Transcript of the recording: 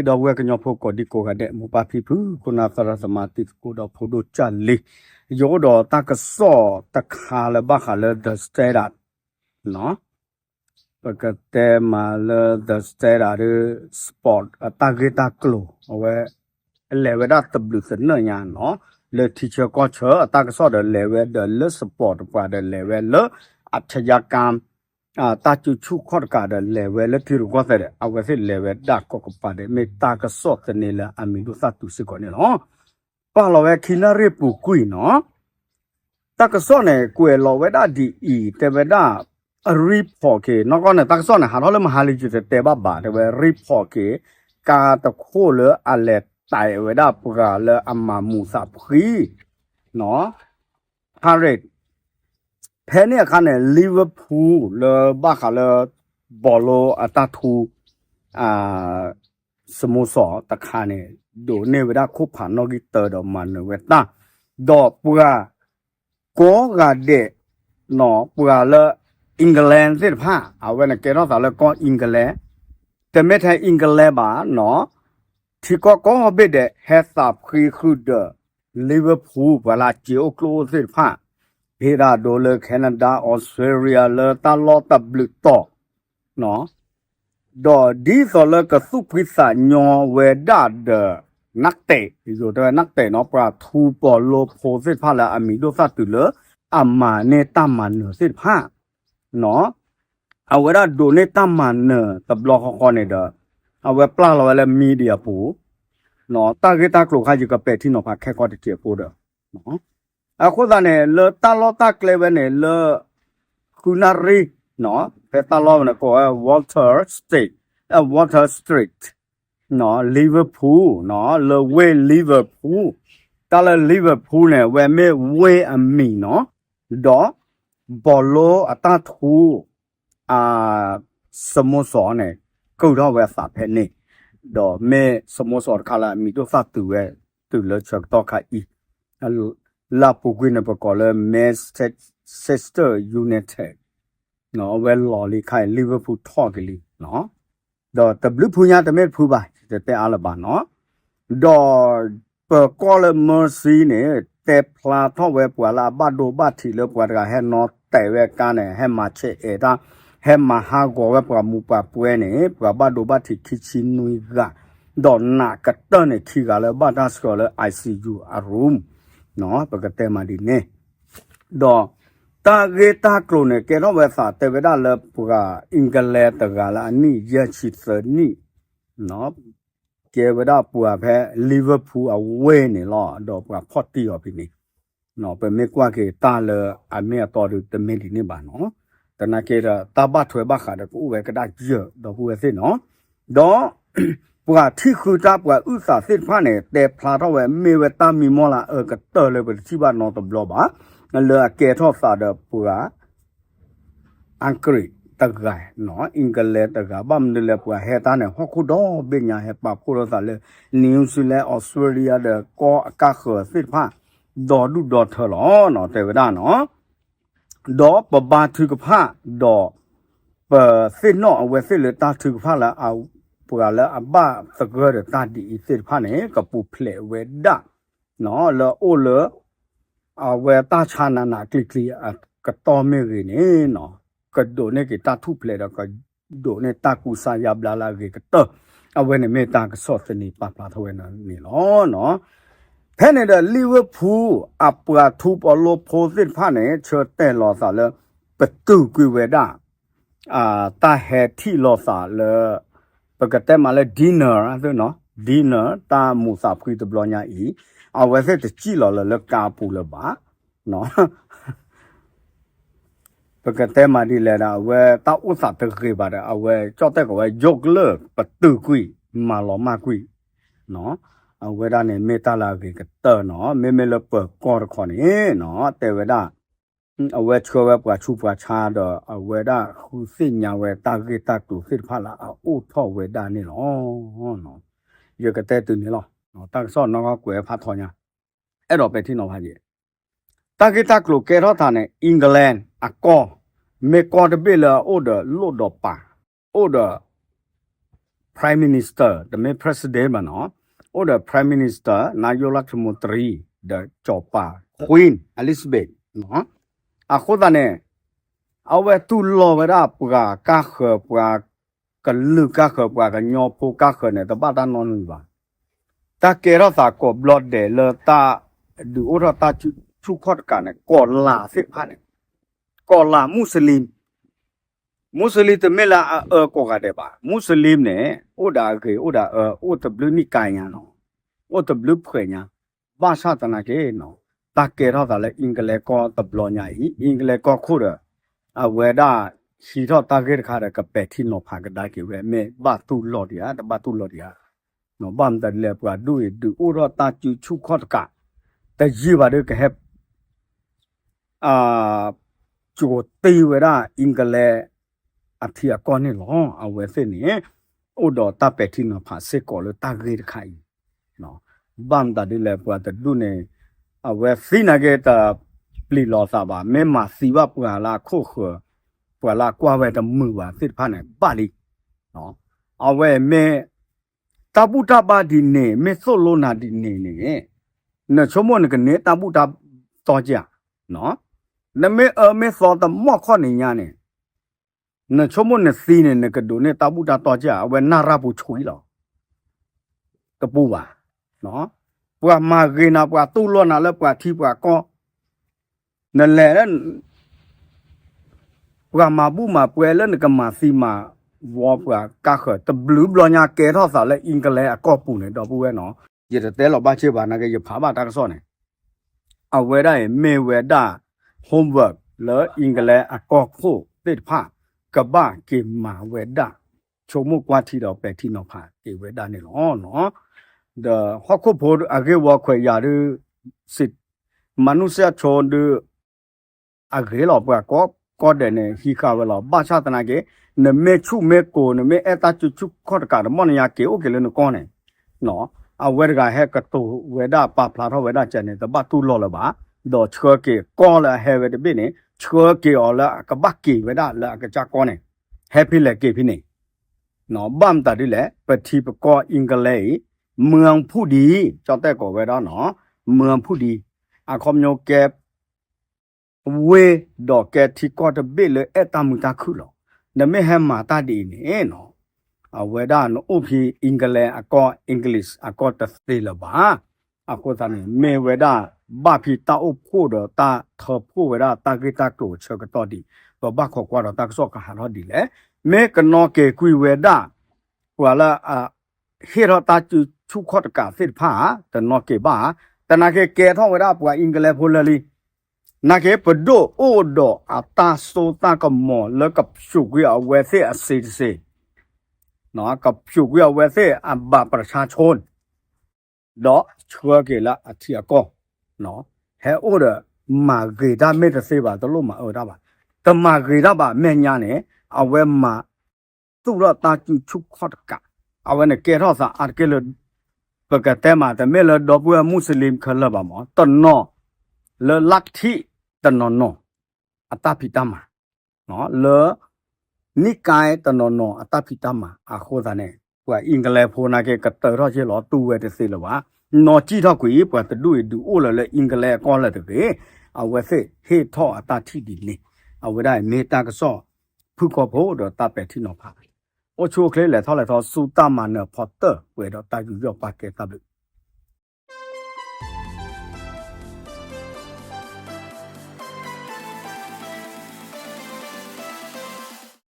ဒီပုၢ်ဝဲၢ်ကညီဖိကိးဒံကိးဂၤဒဲး မိၢ်ပၢ်ဖံဖု ခိၣ်နၢ်သရၣ်သမါတံၤသကိးဒီးဖိဒိၣ်ကၢ်လံၤ, ယအိၣ်ဒီးတၢ်ကစီၣ်တခါလၢဘၣ်ဃးလၢ The Standard နီၤ, ပကတဲမးလၢ The Standard ဒီး sport အတၢ်ဂ့ၢ်တၢ်ကျိၤ အဝဲ လဲၤဝဲဒၣ်သဘျုးသနၢၣ်ညါနီၤ, လၢထံဆၢကီၢ်ဆၢအတၢ်ကစီၣ်ဒီးလဲၤဝဲဒီးလၢ sport တပှၤဒီးလဲၤဝဲလၢ အထယကၢ တၢ်စုဆူၣ်ခီၣ်တကးဒီးလဲၤဝဲလၢထံရူၢ်ကီၢ်သဲးဒီး အဝဲသ့ၣ်လဲၤဝဲဒၣ်ကိးကပၤဒီး မ့ၢ်တၢ်ကစီၣ်သန့လၢအမံၤဒိၣ်သၣ်တုၤစ့ၢ်ကီးန့ၣ်လီၤ. ပာ်လီၤဝဲခံနၣ်ရံၣ်ပူၤကွံာ်နီၤ, တၢ်ကစီၣ်န့ၣ် ကွဲးလီၤဝဲဒၣ်ဒ်အံၤ တဲဝဲဒၣ် report က့ၤ နီၢ်ကီၢ်န့ၣ် တၢ်ကစီၣ်န့ၣ် ဟးထီၣ်လၢမဟါလံ ယတတဲဘၣ်ဘၣ် တဲဝဲ report က့ၤ ကါတခိၣ်လၢအလဲၤတဲာ်ဝဲဒၣ်ပှၤလၢအမၤမူးသးဖှံ နီၤ Pirates ဖဲန့ၣ်အခါန့ၣ် Liverpool လၢဘၣ်ဃးလၢ ဘီလိအတၢ်ထူ စမူစီၤတခါန့ၣ် ဒိးန့ၢ်ဝဲဒၣ်ခိၣ်ဖးနီၣ်ဂံၢ်တၢဒီးမၤနၢၤဝဲတၢ်, ဒီးပှၤကိးဂၤဒဲး နီၤ ပှၤလၢ England သ့ၣ်တဖၣ် အဝဲန့ၣ်ကဲထီၣ်သးလၢကီၢ် England, တမ့ၢ်ထဲ England ဘၣ်နီၤ, ထံကီၢ်ကိးဘ့ၣ်ဒဲး ဟဲသးဖှံဃုာ်ဒီး Liverpool ပှၤလၢအစ့အိၣ်ကျိၣ်အိၣ်သ့ၣ်တဖၣ်, ဖဲဒၣ်ဒိလၢ Canada Australia လၢတၢ်လီၢ်တဘျုးတီၤ ဒီးဒ်သိးလၢကသူၣ်ဖှံသးညီဝဲဒၣ်ဒီး နၢ်တဲး ယိၤတဲဝဲနၢ်တဲးနီၤ ပှၤထူပီၤလိဖိသ့ၣ်တဖၣ်လၢအမံၤဒိၣ်သၣ်တုၤလၢ အမၤန့ၢ်တၢ်မၤနၢၤသ့ၣ်တဖၣ် နီၤ, အဝဲဒၣ်ဒိးန့ၢ်တၢ်မၤနၢၤတဘျီဃီဃီန့ၣ်ဒီး အဝဲပျၢ်လီၤဝဲလၢ media ပူၤ, နီၤ တၢ်ဂ့ၢ်တၢ်ကျိၤခါယကပဲာ်ထံနီၤဖးခဲကီတစဲးဖိဒီး အဃိသတးန့ၣ် လၢတၢ်လီၢ်တၢ်ကျဲဝဲန့ၣ်လၢ ဃုနၣ်ရံၣ် နီၤ ဖဲတၢ်လီၢ်ဝဲန့ၣ်ကိးဝဲ Water Street, Water Street, နီၤ Liverpool နီၤ လၢဝ့ၢ် Liverpool, တၢ်လၢ Liverpool န့ၣ် ဝဲမ့ၢ်ဝ့ၢ်အမံၤနီၤ, ဒီး ဘီလိအတၢ်ထူ စမူစီၤန့ၣ် ကုၢ်ထီၣ်ဝဲအသးဖဲန့ၣ်, ဒီးမ့ၢ်စမူစီၤတခါလၢအမံၤဒိၣ်သၣ်တုၤဝဲ တုၤလၢဆၢကတီၢ်ခါအံၤ, လၢအပူၤကွံာ်န့ၣ် ပကိးလၢ Manchester United, အဝဲလီၤလံခါအံၤ Liverpool ထီၣ်က့ၤလံနီၤ, ဒီးတဘျုးဖုညါတမ့ၢ်တဖုဘၣ် ယတတဲအါလၢၤဘၣ်နီၤ, ဒီး ပၢၤကီၢ်လၢ Mercy န့ၣ် တဲဖျါထီၣ်ဝဲပှၤလၢအဘၣ်ဒိဘၣ်ထံးလၢပှၤတဂၤဟဲနီၤတဲာ်ဝဲကါန့ၣ် ဟဲမၤဆဲးအဲးတၢ်, ဟဲမၤဟးဂီၤဝဲပှၤမူးပှၤပွဲန့ၣ် ပှၤဘၣ်ဒိဘၣ်ထံးခံဆံနွံဂၤ, ဒီးနာ်ကတၢၢ်န့ၣ်ခံဂၤလၢဘၣ်တၢ်ဆှၢလၢ I C U အ room, ပကတဲမးဒ်န့ၣ်, ဒီး တၢ်ဂ့ၢ်တၢ်ကျိၤန့ၣ် ကဲထီၣ်ဝဲသးတဲဝဲဒၣ်လၢပှၤ England တဂၤလၢအနံၣ်ယဲၢ်ဆံသၢနံၣ် ကဲဝဲဒၣ်ပှၤဖဲ Liverpool အဝ့ၢ်န့ၣ်လီၤ. ဒီးပှၤဖီၣ်တံၢ်အီၤဖဲန့ၣ်, ပမ့ၢ်ကွၢ်က့ၤတၢ်လၢအမ့ၢ်အတီဒီးတမ့ၢ်ဒ်န့ၣ်ဘၣ်နီၤ, သနာ်က့ဒီး တၢ်ဘၣ်ထွဲဘၣ်ဃးဒီးကအိၣ်ဝဲကဒါက့ၤ ဒီပုၢ်ဝဲၢ်သ့ၣ်နီၤ, ဒီး ပှၤထံၣ်ဃုတၢ်ပှၤအုၣ်သးသ့ၣ်တဖၣ်န့ၣ် တဲဖျါထီၣ်ဝဲမ့ၢ်ဝဲတၢ်မံမီၢ်လၢအအၢကတၢၢ်လၢပတထံၣ်ဘၣ်နီတဘျီဘၣ်, လၢအကဲထီၣ်သးဒီးပှၤ အင်္ဂလိပ်တဂၤနီၤ, England တဂၤ, ဘၣ်မနုၤလဲၣ် ပှၤဟဲတၢ်န့ၣ် ဟီၣ်ခိၣ်ဒီဘ့ၣ်ညါ ဟဲပာ်ဖှိၣ်လိာ်သးလၢ New Zealand, Australia ဒီးကီၢ်အကါဃၢၤသ့ၣ်တဖၣ် ဒီဒူၣ်ဒီထၢလီၤနီၤ, တဲဝဲဒၣ်နီၤ, ဒီးပဘါထုကဖၣ် ဒီးပသ့ၣ်နီၣ်အဝဲသ့ၣ်လၢတၢ်ထုကဖၣ်လၢ ပှၤလၢအဘၣ်သဂၢၢ်ဒီးတၢ်ဒ်အံၤသ့ၣ်တဖၣ်န့ၣ် ကပူၤဖျဲးဝဲဒၣ် လၢအိၣ်လၢ အဝဲတၢ်ဆါနးနးကျံၤကျံၤအကတီၢ်မ့ၢ်ဂ့ၤန့ၣ်နီၤ, ကဒိးန့ၢ်က့ၤတၢ်ထူၣ်ဖျဲးဒီး ကဒိးန့ၢ်တၢ်ကူစါယါဘျါလၢအဂ့ၤကတၢၢ်, အဝဲန့ၣ်မ့ၢ်တၢ်ကစီၣ်သန့ပာ်ဖျါထီၣ်ဝဲန့ၣ်လီၤ. ဖဲန့ၣ်ဒီး Liverpool အပှၤထူပီၤလိဖိသ့ၣ်တဖၣ်န့ၣ် ဆၢတဲာ်လီၤသးလၢ ပတုာ်ကွံာ်ဝဲဒၣ် တၢ်ဟဲထံၣ်လိာ်သးလၢ ပကတဲမးလၢ dinner နီၤ, dinner တၢ်မူးသးဖှံတဘျီညါအံၤ, အဝဲသ့ၣ်တစံၣ်လီၤလၢလၢကါပူၤလၢၤဘၣ် ပကတဲမးဒ်လဲၣ်ဒီး အဝဲတၢ်အိၣ်သးတဂ့ၤဘၣ်ဒီး အဝဲကၠီၣ်တဲၣ်ကီးဝဲ ယိးကလၢၢ် ပတုာ်ကွံာ် မၤလီၤမၢ်ကွံာ်, အဝဲဒၣ်န့ၣ်မ့ၢ်တၢ်လၢအဂ့ၤကတၢၢ်နီၤ, မ့မ့ၢ်လၢပၢၤကီၢ်တခီန့ၣ်နီၤ တဲဝဲဒၣ် အဝဲဆှၢဝဲပှၤဆူးပှၤဆါဒီး အဝဲဒၣ်ဃုသ့ၣ်ညါဝဲတၢ်ဂ့ၢ်တၢ်ကျိၤသ့ၣ်တဖၣ်လၢအအိၣ်ထီၣ်ဝဲဒၣ်န့ၣ်လီၤ. ယကတဲတုၤန့ၣ်လီၤ. တၢ်ကစီၣ်နီၢ်ကီၢ်ကွဲးဖးထီညါ, အဲၣ်ဒိးပဲာ်ထံနီၤဖးက့ၤ တၢ်ဂ့ၢ်တၢ်ကျိၤကဲထီၣ်သးန့ၣ် England အကီၢ်, မ့ၢ်ကီၢ်တဘ့ၣ်လၢအအိၣ်ဒီးလိၣ်ဒီးပာ်, အိၣ်ဒီး Prime Minister တမ့ၢ် President ဘၣ်နီၤ, အိၣ်ဒီး Prime Minister နာယိလၢခမူတရံ ဒီးစီၤပၤ Queen Elizabeth နီၤ. အဃိသတးန့ၣ် အဝဲတူၢ်လိာ်ဝဲဒၣ်ပှၤကါဃၢၤ ပှၤကလုာ်ကါဃၢၤ ပှၤကညီဖိကါဃၢၤန့ၣ် တဘၣ်တၢ်နီတမံၤဘၣ်. တၢ်ကဲထီၣ်သးကိးဘျီဒဲးလၢတၢ်ဒုးအိၣ်ထီၣ်တၢ်စုဆူၣ်ခီၣ်တကးန့ၣ် ကီၢ်လၤသ့ၣ်တဖၣ်န့ၣ် ကီၢ်လၤ Muslim, Muslim တမ့ၢ်လၢအအၢကိးဂၤဒဲးဘၣ်. Muslim န့ၣ် အိၣ်ဒီးအဂ့ၤ အိၣ်ဒီးအၢ အိၣ်တဘျုးနံၣ်ကါညါနီၤ, အိၣ်တဘျုးဖှဲးညါ, ဘၣ်ဆၣ်သနာ်က့နီၤ, တၢ်ကဲထီၣ်သးလၢ England ကီၢ်တဘျီညါအံၤ England ကီၢ်ခိၣ်ဒီး အဝဲဒၣ်ဟံးထီၣ်တၢ်ဂ့ၢ်တခါဒီး ကပဲာ်ထံနီၤဖးကဒါက့ၤဝဲ မ့ၢ်ဘၣ်တူၢ်လိာ်ဒံးဧါ တဘၣ်တူၢ်လိာ်ဒံးဧါ. ဘၣ်မတၤဒ်လဲၣ် ပှၤဒူၣ်အံၤဒုးအိၣ်ထီၣ်တၢ်စုဆူၣ်ခီၣ်တကး တယံာ်ဘၣ်ဒီးကဟဲ အ ကၠိၤတ့ၢ်ဝဲဒၣ် England အထံအကီၢ်န့ၣ်လီၤ. အဝဲသ့ၣ်န့ၣ် အိၣ်ဒီးတၢ်ပဲာ်ထံနီၤဖးစ့ၢ်ကီးလၢတၢ်ဂ့ၢ်တခါအံၤ, ဘၣ်မတၤဒ်လဲၣ် ပှၤတဒူၣ်န့ၣ် အဝဲသံနာ်က့တပျံၤလီၤသးဘၣ်, မ့ၢ်မၤသံဘၣ်ပှၤလၢအခိၣ်ဃၢၤ ပှၤလၢအကွၢ်ဝဲတမုာ်ဘၣ်သ့ၣ်တဖၣ်န့ၣ် ဘၣ်လံ. အဝဲမ့ၢ် တၢ်ဘူၣ်တၢ်ဘါဒ်န့ၣ် မ့ၢ်သိၣ်လိနၤဒ်န့ၣ်န့ၣ် နဆိကမိၣ်နကန့ၢ်တၢ်ဘူၣ်တၢ်တီက့ဧါ. နမ့ၢ်အၢမ့ၢ်သီတမီၢ်ခီၣ်နံၤညါန့ၣ် နဆိကမိၣ်နသံန့ၣ် နကဒိးန့ၢ်တၢ်ဘူၣ်တၢ်တီက့ဧါ, အဝဲနၢ်ရၢ်ပူၤဆှံလီၤ. တပူၤဘၣ်. ပှၤမၤဂ့ၤနၤ ပှၤတူၢ်လိာ်နၤလၢပှၤထံပှၤကီၢ် နလဲၤလၢ ပှၤမၤဘူၣ်မၤပှဲၤလၢနကမၤသံမၤဝီပှၤကါဃၢၤ တဘျုးဘျီညါကဲထီၣ်သးလၢ England အကီၢ်ပူၤန့ၣ် ဒီပုၢ်ဝဲၢ်နီၤ, ယတတဲလီၤဘၣ်စ့ၢ်ဘၣ် နာ်က့ယဖးဘၣ်တၢ်ကစီၣ်န့ၣ် အဝဲဒၣ်အံၤမ့ၢ်ဝဲဒၣ် homework လၢ England အကီၢ်ခိၣ်သ့ၣ်တဖၣ် ကဘၣ်က့ၤမၤဝဲဒၣ် ဆိကမိၣ်ကွၢ်ထံဒီးပဲာ်ထံနီၤဖးက့ၤဝဲဒၣ်န့ၣ်လီၤ. ဒီးဟီၣ်ခိၣ်ဖိအဂ့ၢ်ဝီခွဲးယာ်ဒုး စံး မနုၤစ့ၢ်အဆိဒုး အဂ့ၤလီၤ ပှၤကိးကီၢ်ဒဲးန့ၣ် ဟံးဃာ်ဝဲလီၤ. ဘၣ်ဆၣ်သနာ်က့ နမ့ၢ်ဆူၣ်မ့ၢ်ကိၤ နမ့ၢ်အဲၣ်တၢ်စုဆူၣ်ခီၣ်တကး တမီၢ်နံၤညါက့ၤအိၣ်က့ၤလၢနကီၢ်န့ၣ် အဝဲတဂၤဟဲကတိၤဝဲဒၣ်ပာ်ဖျါထီၣ်ဝဲဒၣ်ကဲန့ၣ် တဘၣ်တူၢ်လိာ်လၢၤဘၣ်. ဒီးဆှၢက့ၤကီၢ်လၢအဟဲဝဲတဘ့ၣ်န့ၣ် ဆှၢက့ၤအီၤလၢအကဘၣ်က့ၤဝဲဒၣ်လၢအကစၢ်ကီၢ်န့ၣ် ဟဲဖဲလဲၣ်က့ၤဖဲန့ၣ် ဘၣ်မတၤဒ်လဲၣ် ပထံပကီၢ် England အံၤ မၢဖူၣ်ဒံ ကၠီတဲၣ်ကိးဝဲဒၣ်နီၤ မၢဖူၣ်ဒံ အခီပညီကဲ ဝ့ၢ်ဒီးကဲထံကီၢ်တဘ့ၣ်လၢအဲၣ်တၢ်မုာ်တၢ်ခုၣ်လီၤ. နမ့ၢ်ဟဲမၤတၢ်ဒ်အံၤန့ၣ်နီၤ အဝဲဒၣ်နအိၣ်ဖဲ England အကီၢ် English အကီၢ်တသ့လၢၤဘၣ်. အဃိသတးန့ၣ် မ့ၢ်ဝဲဒၣ် ဘၣ်ဖဲတၢ်အိၣ်ဖှိၣ်ဒီးတၢ်ထၢဖှိၣ်ဝဲဒၣ်တၢ်ဂ့ၢ်တၢ်ကျိၤအဆၢကတီၢ်ဒံး ပဘၣ်ခိးကွၢ်ဒီးတၢ်ကစီၣ်ကဟးထီၣ်ဒ်လဲၣ်. မ့ၢ်ကနီၤက့ၤကွံာ်ဝဲဒၣ် ပှၤလၢအ ဟ့ၣ်ထီၣ်တၢ်စုဆူၣ်ခီၣ်တကးသ့ၣ်တဖၣ်ဧါ တနီၤက့ၤဘၣ်ဧါ. သနာ်က့ကဲထီၣ်ဝဲဒၣ်ပှၤ England ဖိလၢာ်လံ. နာ်က့ ပဒိၣ်အိၣ်ဒီးအတၢ်စိတၢ်ကမီၤလၢကဖျိးကွံာ်အဝဲသ့ၣ်အစ့တစ့, ကဖျိးကွံာ်အဝဲသ့ၣ်အဘၣ်ပြၤဆါဆိ ဒီးဆှၢက့ၤလၢအထံအကီၢ်, ဟဲအိၣ်ဒီး မၤဂ့ၤတၢ်မ့ၢ်တသ့ဘၣ် တလိၣ်မၤအၢတၢ်ဘၣ်. တမၤဂ့ၤတၢ်ဘၣ် မဲာ်ညါန့ၣ် အဝဲမၤ သူၣ်ထီၣ်တၢ်စုဆူၣ်ခီၣ်တကး, အဝဲန့ၣ်ကဲထီၣ်သးအါတက့ၢ်လၢ ပကတဲမး တမ့ၢ်လၢဒီပုၢ်ဝဲၢ် Muslim ခဲလၢာ်ဘၣ်မး တနီၤ လၢလၢထံၣ်တနီၤနီၤ အတၢ်ဖံးတၢ်မၤ လၢ နံၣ်ကါတနီၤနီၤအတၢ်ဖံးတၢ်မၤအဃိသတးန့ၣ် ပှၤ England ဖိနာ်က့ ကတၢၢ်ထီၣ်က့ၤလီၤ တူၢ်ဝဲတသ့လၢၤဘၣ်. နီၢ်ကံၣ်ထီၣ်ကွံာ် ပှၤတဒူၣ်အံၤဒုးအိၣ်လၢၤလၢ England အကီၢ်လၢၤတဂ့ၤ, အဝဲသ့ၣ်ဟ့ၣ်ထီၣ်အတၢ်ထံၣ်ဒ်န့ၣ်, အဝဲဒၣ်အံၤမ့ၢ်တၢ်ကစီၣ် ဖုၣ်ကိာ်ဖိဒီးတၢ်ပဲာ်ထံနီၤဖး အိၣ်ဆူၣ်အိၣ်ချ့ လဲၤထီၣ်လဲၤထီဆူတၢ်မၤနၢၤဖီတၢၢ် ပှဲၤဒီးတၢ်ယူးယီၣ်ပာ်ကဲတၢ်ဘျုး